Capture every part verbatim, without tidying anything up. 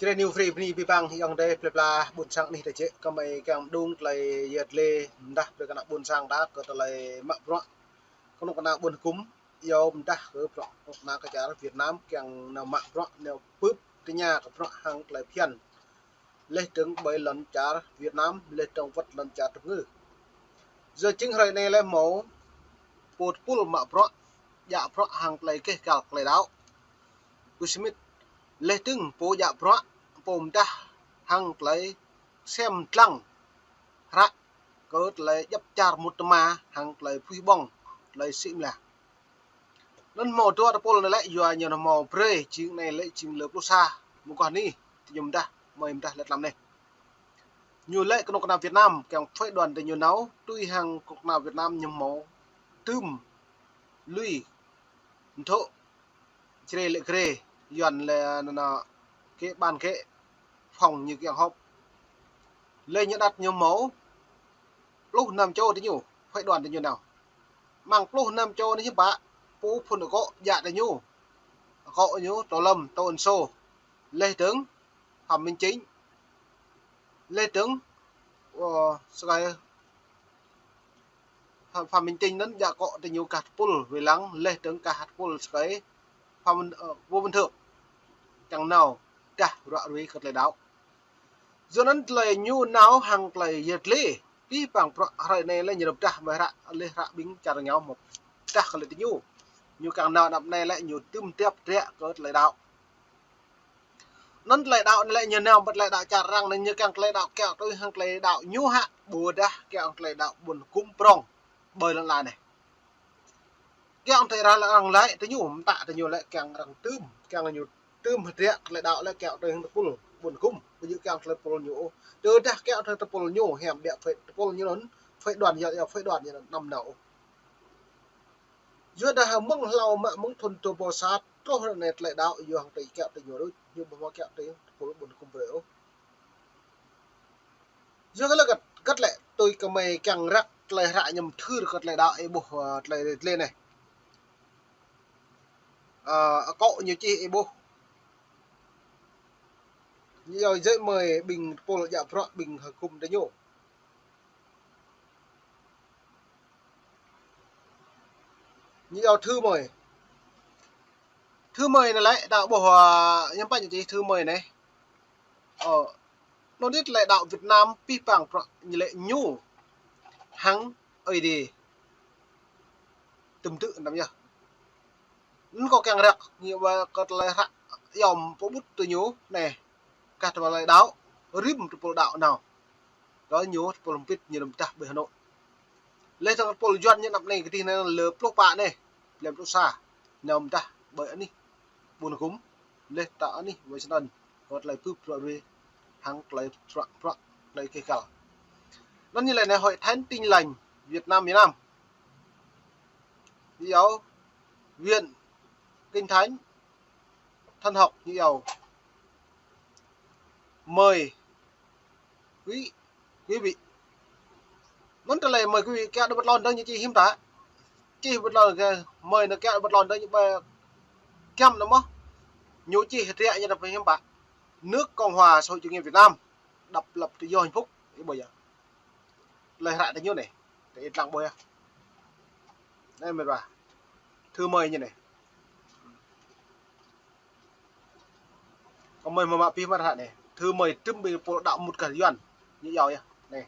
Jrai New Free bơni abih bang ayŏng adơi plơi pla ƀôn sang anih tơčĕ, kơmơi kiăng mơđung tơlơi yet lĕ mơdah brơi kơ ană ƀôn sang ta kơ tơlơi mă bruă kơnuk kơna ƀôn hơkŭm, iâu mơdah kơ bruă kơnuk kơna kơ čar Việt Nam kiăng nao mă bruă nao bưp tơña kơ bruă hăng tơlơi phiăn. Leh dơ̆ng ƀơi lŏn čar Việt Nam, leh dơ̆ng wơ̆t lŏn čar tơpơngư. Yua jing hrơi anai lĕ hmâo pô tơpul mă bruă, djă bruă hăng tơlơi keh kal tơlơi đaŏ. Ƀu sĭt, leh dơ̆ng pô djă bruă, pô mơdah hăng tơlơi sem dlăng hră kơ tơlơi djŏp čar mŭt tơma hăng tơlơi phuih ƀơ̆ng, tơlơi sĭ mlah. Anŭn hmâo dua tơpul anai lĕ yua ñu hmâo brơi, jing anai lĕ jing lơ pluh sa mơguah anih, tơ ñu mơdah, mơi mơdah lĕ tlam anai. Ñu lĕ kơnuk kơna Việt Nam, kiăng phái đoàn tơ ñu nao, tui hăng kơnuk kơna Việt Nam ñu hmâo tơm lui, mthŏ, Jrai lĕ Jrai, Yuan lĕ nana, kĕ ban kĕ, phòng ñu kiăng họp. Lĕ ñu đăt ñu hmâo pluh năm čô tơ ñu, phái đoàn tơ ñu nao. Mơ̆ng pluh năm čô anai hiư̆m pă, pô phŭn akŏ djă tơ ñu. Akŏ ñu, Tô Lâm, Tô Ân Sô. Leh dơ̆ng, Phạm Minh Chính. Leh dơ̆ng, ơ, sơkai, Phạm, Phạm Minh Chính anŭn djă akŏ tơ ñu kah tơpul, wai lăng, leh dơ̆ng kah tơpul sơkai, Phạm Minh, ơ, Ngô Văn Thượng. Kiăng nao, dah ră ruai kơ tơlơi đaŏ. Yua anŭn tơlơi ñu nao hăng tơlơi yet lĕ, abih bang bruă hrơi anai lĕ ñu mơdah mơi hră, leh hră ƀing čar rơngiao mơdah kơ lĕ tơ ñu. Ñu kiăng nao anăp anai lĕ ñu tơm tiap triă kơ tơlơi đaŏ. Anŭn tơlơi đaŏ anai lĕ ñu nao ƀơi tơlơi đaŏ čar arăng anai ñu kiăng tơlơi đaŏ kiăng tui hăng tơlơi đaŏ ñu hă, ƀôdah kiăng tơlơi đaŏ ƀôn hơkŭm prŏng ƀơi lŏn ala anai. Kiăng tơlơi arăng, arăng lĕ tơ ñu, mơtă tơ ñu lĕ kiăng arăng tơm, kiăng ñu tơm hơdră tơlơi đaŏ lĕ kiăng tui hăng tơpul ƀôn hơkŭm, ƀu djơ̆ kiăng tơlơi tơpul ñu ôh. Tơdah kiăng tơlơi tơpul ñu, hiam biă phái tơpul ñu anŭn, phái đoàn yơh, yơh phái đoàn ñu anŭn năm nao ôh. Yua dah mơ̆ng hlâo mă mơ̆ng thŭn dua rơbâo sa truh ră anai tơlơi đaŏ yua hăng tơlơi kiăng tơ ñu đôč, ñu ƀu hmâo kiăng tui hăng tơpul ƀôn hơkŭm brơi ôh. Yua kơ lĕ găt, găt lĕ tui kơmơi kiăng răk tơlơi hră ñu mơthưr kơ tơlơi đaŏ ih ƀuh, ơ, tơlơi, tơlơi anai. Ơ, akŏ ñu čih ih ƀuh. Ñu iâu jĕ mơi ƀing tơpul djă bruă ƀing hơkŭm tơ ñu. Ñu iâu thư mời. Thư mời anai lĕ, ta ƀuh, ơ, hiư̆m pă ñu čih thư mời anai. Ơ, anŭn yơh tơlơi đaŏ Việt Nam abih bang bruă ñu lĕ ñu hăng Ơi Adai tơm tư̆ anăm yơh. Anŭn kâo kiăng răk ñu ƀơi kơ tơlơi hră iâu pơƀut tơ ñu anai, kah tơlơi đaŏ, rĭm tơpul đaŏ nao. Kơ ñu tơpul hơbĭt ñu lăm tah ƀơi Hà Nội. Leh dơ̆ng tơpul Yuan ñu anăp anai kơdih anai lơ pluh pă anai, lăm pluh sa, nao mơdah ƀơi anih ƀôn hơkŭm, leh ta anih wai sơnăn, kơ tơlơi bưp bruă ruai, hăng tơlơi bruă, bruă, tơlơi keh kal. Anŭn ñu lĕ anai Hội Thánh Tin Lành Việt Nam, Việt Nam. Ñu iâu Viện Kinh Thánh thần học ñu iâu mời quý, quý vị. Anŭn tơlơi mời quý vị kiăng đơ ƀơi lŏn dơ̆ng ñu čih hiư̆m pă. Čih ƀơi lŏn kơ mời anai kiăng ƀơi lŏn dơ̆ng ñu ƀơi kiăm anŭn mơ̆n. Ñu čih hơdră ñu đơ hiư̆m pă. Nước Cộng hòa Xã hội Chủ nghĩa Việt Nam độc lập tự do hạnh phúc. Ih ƀuh yơh. Tơlơi hră tơ ñu anai. Tơ ih lăng ƀuh yơh. Anai mĕt wa. Thư mời ñu anai. Kơmơi mơ̆ mă abih mă hră anai. Thư mời tơm ƀing tơpul đaŏ mŭt kơ Yuan. Ñu iâu yơh. Anai.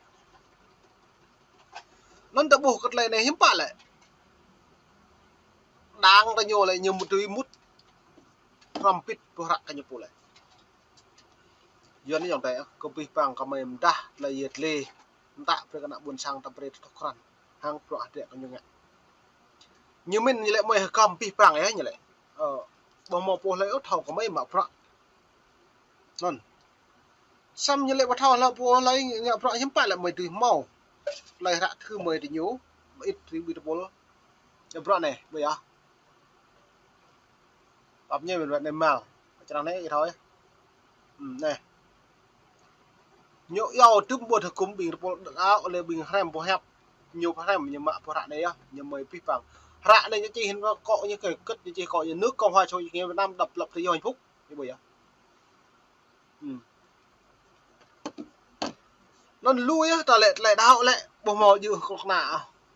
Anŭn ta ƀuh kơ tơlơi anai hiư̆m pă lĕ. Đang tơ ñu lĕ ñu mŭt tui mŭt. Hrŏm pĭt ƀuh hră kơ ñu pô lĕ. Yuan anai ayŏng adơi, kơ abih bang kơmơi mơdah tơlơi yet lĕ. Mơtă brơi kơ ană ƀôn sang ta brơi tơtŏk krăn. Hăng bruă hơdră kơ ñu ngă. Ñu mĭn ñu lĕ mơi hơgăm abih bang yơh ñu lĕ. Ơ, ƀu hmâo pô hlơi ôh thâo kơmơi mă bruă. Anŭn. Samơ̆ ñu lĕ ƀu thâo hlơi pô hlơi ngă bruă hiư̆m pă lĕ mơi dưi hmâo. Tơlơi hră thư mời tơ ñu, mơit rĭm ƀing tơpul. Ngă bruă anai, ƀuh yơh. Pap ñu mĭn wơ̆t anai mal. Črang anai ih thâo yơh. Hm, anai. Ñu iâu tơm ƀuôn hơkŭm ƀing tơpul đaŏ lĕ ƀing hrăm pơhiăp. Ñu pơhrăm ñu mă pơhră anai yơh, ñu mơi abih bang. Hră anai ñu čih hĭn akŏ ñu kơ kơ̆t ñu čih akŏ ñu nước Cộng hòa Xã hội Chủ nghĩa Việt Nam độc lập tự do hạnh phúc. Ih ƀuh yơh. Hm. Anŭn lu yơh, ta lĕ tơlơi đaŏ lĕ ƀu hmâo djơ̆ kơnuk kơna,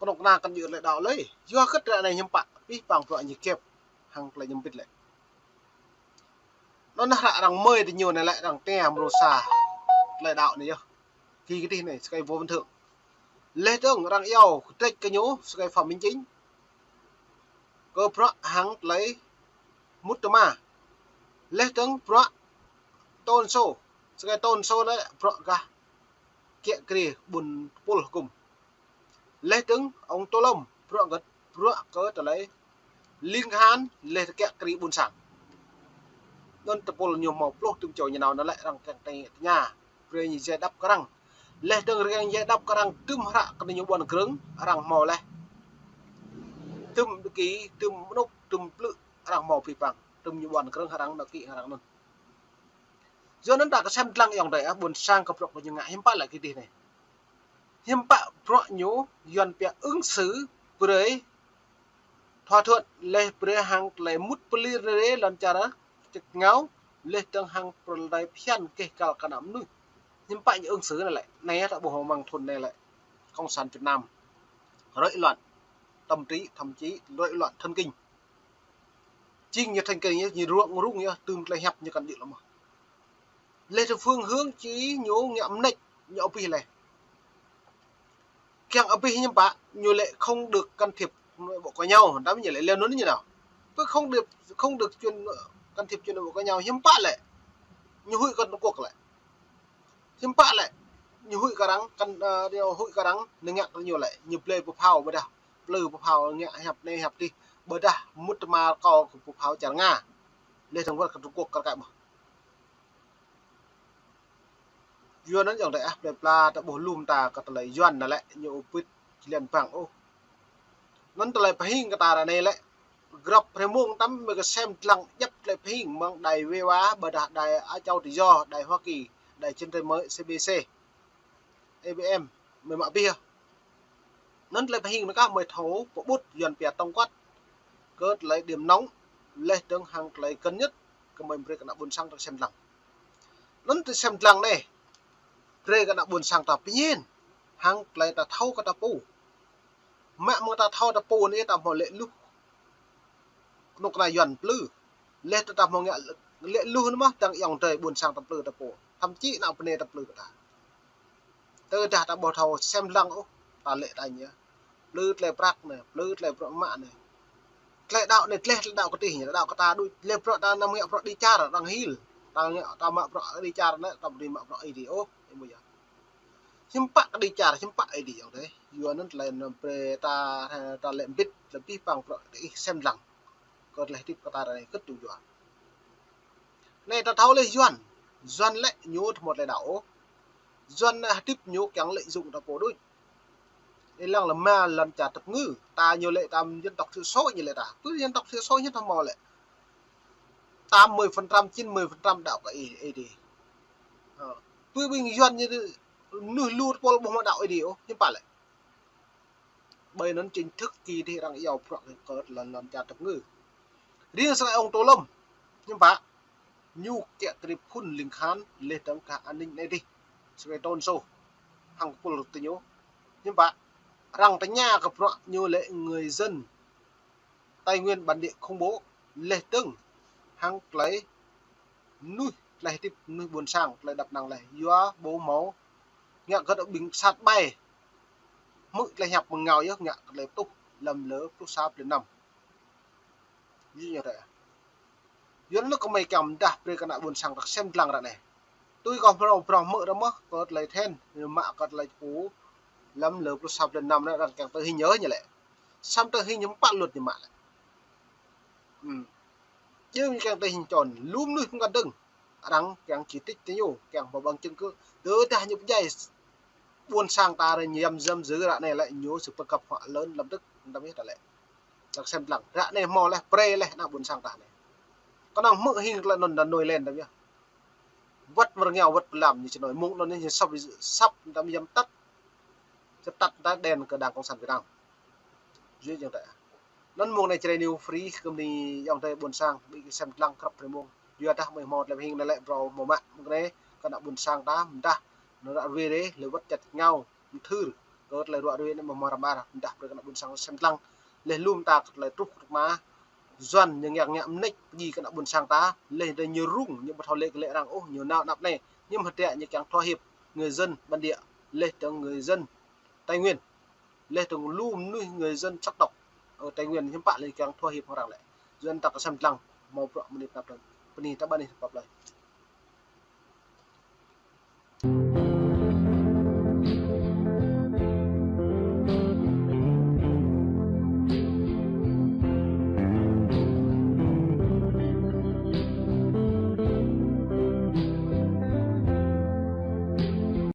kơnuk kơna kăn djơ̆ tơlơi đaŏ lơi. Yua kơ ră anai hiư̆m pă abih bang bruă ñu kĕp hăng tơlơi ñu ƀĭt lĕ. Anŭn ră arăng mơi tơ ñu anai lĕ arăng tĕ mrô sa tơlơi đaŏ anai yơh. Kơ kơdih anai, sơkai vô bình thường. Laih dơ̆ng arăng iâu kơdrĕč kơ ñu sơkai Phạm Minh Chính kơ bruă hăng tơlơi mŭt tơma. Laih dơ̆ng bruă tôn sô, sơkai tôn sô lĕ bruă gah kiă kriê ƀun tơpul hơgŭm. Laih dơ̆ng ông Tô Lâm bruă gah, bruă kơ tơlơi ling kơhan, laih kiă kriê ƀun sang. Anŭn tơpul ñu hmâo pluh tơm čô ñu nao anŭn lĕ arăng kiăng tơña, brơi ñu giải đáp kơ arăng. Laih dơ̆ng arăng giải đáp kơ arăng tơm hră kơ ñu ƀuăn krơ̆ng arăng hmâo laih. Tơm đơ ki, tơm mơnŭk, tơm plư arăng hmâo abih bang. Tơm ñu ƀuăn krơ̆ng arăng đơ ki arăng anŭn. Yua anŭn ta kơsem dlăng ayŏng adơi ah, ƀuôn sang kơ bruă kơ ñu ngă hiư̆m pă lĕ kơdih anai. Hiư̆m pă bruă ñu Yuan pia ứng xử brơi thỏa thuận laih brơi hăng tơlơi mŭt pơlir rê lŏn čar čơkngao laih dơ̆ng hăng pơrơđai phiăn keh kal kơ ană mơnuih. Hiư̆m pă ñu ứng xử anai lĕ, anai ta ƀuh mơ̆ng thŭn anai lĕ Cộng sản Việt Nam rối loạn tâm trí, thậm chí rối loạn thần kinh. Jing ñu thần kinh yơh, ñu rŭng rŭng yơh, tơm tơlơi hiăp ñu kăn djơ̆ lơi mơ̆n. Laih dơ̆ng phương hướng či ñu ngă mơneč, ñu abih laih. Kiăng abih hiư̆m pă, ñu lĕ không được can thiệp nội bộ của nhau, đăm ñu lĕ leo nŭn ñu nao. Pơ không được, không được chuyện, can thiệp chuyện nội bộ của nhau, hiư̆m pă lĕ. Ñu huĭ kơ Trung Quốc lĕ. Hiư̆m pă lĕ. Ñu huĭ kơ arăng, kăn, ơ, điều huĭ kơ arăng, ñu ngă kơ ñu lĕ, ñu blơi pơphao ƀơdah. Plư pơphao ngă hiăp anai hiăp adih, ƀơdah mŭt tơma kâo kơ pơphao čar Nga. Laih dơ̆ng wơ̆t kơ Trung Quốc kar kaĭ mơ̆n. Yua anŭn ayŏng adơi ah, plơi pla ta ƀuh lŏm ta kơ tơlơi Yuan anai lĕ, ñu ƀu ƀĭt či lĕn bang ôh. Anŭn tơlơi pơhing kơ ta ră anai lĕ, grăp hrơi mông tăm mơi kơsem dlăng djăp tơlơi pơhing mơ̆ng đài Viva, ƀơdah đài Á Châu Tự Do, đài Hoa Kỳ, đài Chân Trời Mới, C B C, A B M, mơi mă abih yơh. Anŭn tơlơi pơhing anŭn kah mơi thâo pơƀut Yuan pia tổng quát kơ tơlơi điểm nóng, laih dơ̆ng hăng tơlơi gần nhất kơ mơi brơi kơ ană ƀuôn sang ta kơsem dlăng. Anŭn tơlơi kơsem dlăng anai, brơi kơ ană ƀuôn sang ta pơñen, hăng tơlơi ta thâo kơ ta pô. Mă mơ̆ng ta thâo ta pô anai ta hmâo lĕ luh kơnuk kơna Yuan plư. Laih ta hmâo ngă lĕ luh anŭn mơ̆n, dăng ayŏng adơi ƀuôn sang ta plư ta pô. Thậm chí ană bơnai ta plư kơ ta. Tơdah ta ƀu thâo kơsem dlăng ôh, ta lĕ ta ñu. Plư tơlơi prăk anai, plư tơlơi bruă mă anai. Tơlơi đaŏ anai, tơlơi, tơlơi đaŏ kơdih ñu, đaŏ kơ ta đuč, tơlơi bruă ta anăm ngă bruă đĭ čar, arăng hil. Ta ngă, ta mă bruă đĭ čar anai, ta ƀu dưi mă bruă Ơi Adai ôh, ih ƀuh yơh. Hiư̆m pă kơ đĭ čar, hiư̆m pă Ơi Adai ayŏng adơi. Yua anŭn tơlơi anŭn brơi ta, ta lĕ ƀĭt, lĕ abih bang bruă kơ ih kơsem dlăng. Kơ tơlơi hơdip kơ ta ră anai kơt tŭ yua. Anai ta thâo laih Yuan. Yuan lĕ ñu ƀu hmâo tơlơi đaŏ ôh. Yuan anai hơdip ñu kiăng lợi dụng ta pô đôč. Ih lăng lĕ mă lŏn čar tơpơngư. Ta ñu lĕ tam dân tộc thiểu số ñu lĕ ta. Pơ dân tộc thiểu số ñu ta hmâo lĕ tám mươi phần trăm, chín mươi phần trăm đaŏ kơ Ơi Adai. Ơ. Pơ ƀing Yuan ñu mơnuih lu tơpul ƀu hmâo đaŏ Ơi Adai ôh. Hiư̆m pă lĕ. Ƀơi anŭn chính thức kơ dih arăng iâu bruă kơ lŏn, lŏn čar tơpơngư. Riêng sơkai ông Tô Lâm, hiư̆m pă, ñu kiă kriê phŭn ling khan, laih dơ̆ng gah an ninh anai dih. Sơkai tôn sô, hăng pul tơ ñu. Hiư̆m pă, arăng tơña kơ bruă ñu lĕ người dân Tây Nguyên bản địa khủng bố, laih dơ̆ng hăng tơlơi mơnuih, tơlơi hơdip mơnuih ƀuôn sang, tơlơi đăp năng laih. Yua ƀu hmâo ngă kơ ƀing sat ƀai. Hmư̆ tơlơi hiăp mơ̆ng ngao yơh ngă kơ tơlơi pơtuh lăm lơ pluh sa pluh năm. Yua anŭn ră. Yua anŭn kơ mơi kiăng mơdah brơi kơ ană ƀuôn sang ta kơsem dlăng ră anai. Tui kâo phrâo, phrâo hmư̆ ră mơ̆n kơ tơlơi then, mă kơ tơlơi pô lăm lơ pluh sa pluh năm anai arăng kiăng tơ hing yơh ñu lĕ. Samơ̆ tơ hing ñu pă luật ñu mă lĕ. Hm. Jing ñu kiăng tơ hing čon, lŏm mơnuih pơngăt dơ̆ng. Arăng kiăng chỉ trích tơ ñu, kiăng hmâo bằng chứng cứ. Tơdah ñu pơdjai ƀuôn sang ta ră ñu yăm yăm dư ră anai lĕ ñu sư pơgăp hua lơn lăm tơ̆k, lăm yơh ta lĕ. Ta kơsem dlăng. Ră anai hmâo laih, brơi laih ană ƀuôn sang ta anai. Kơnơ̆ng hmư̆ hing tơlơi anŭn đa nôi lên lăm yơh. Wơ̆t mơ̆ng rơngiao, wơ̆t pơlam ñu či nôi. Mơ̆ng anŭn ñu săp, săp ta yăm tăt. Săp tăt ta đen kơ Đảng Cộng sản Việt Nam. Yua anŭn ta. Anŭn mơ̆ng anai Jrai News Free, kơmni ayŏng adơi ƀuôn sang, ƀing kơsem dlăng grăp hrơi mông. Yua dah mơi hmâo tơlơi hing anai lĕ brâo hmâo mă mơ̆ng anai kơ ană ƀôn sang ta, mơdah anŭn ră ruai rê, lĕ wơ̆t čăt ngao, mơthưr, kơ tơlơi ră ruai anai mơ̆ hmâo răm ar, mơdah brơi kơ ană ƀôn sang sem lăng. Lĕ lŏm ta kơ tơlơi truh kơ tơma, Yuan ñu ngă ngă mơneč pơgi kơ ană ƀôn sang ta, lĕ dơi ñu rŭng, ñu ƀu thâo lĕ kơ lĕ arăng ôh, ñu nao anăp anai, ñu mơ̆ hơdră ñu kiăng thua hiệp người dân bản địa, lĕ tơ̆ng người dân Tây Nguyên. Lĕ tơ̆ng lu mơnuih người dân sắc tộc ở Tây Nguyên hiư̆m pă lĕ kiăng thua hiệp hăng arăng lĕ. Yuan ta kơ sem lăng, hmâo bruă mơnit năp tơ̆ng. Bơni ta ƀă anih pap lơi.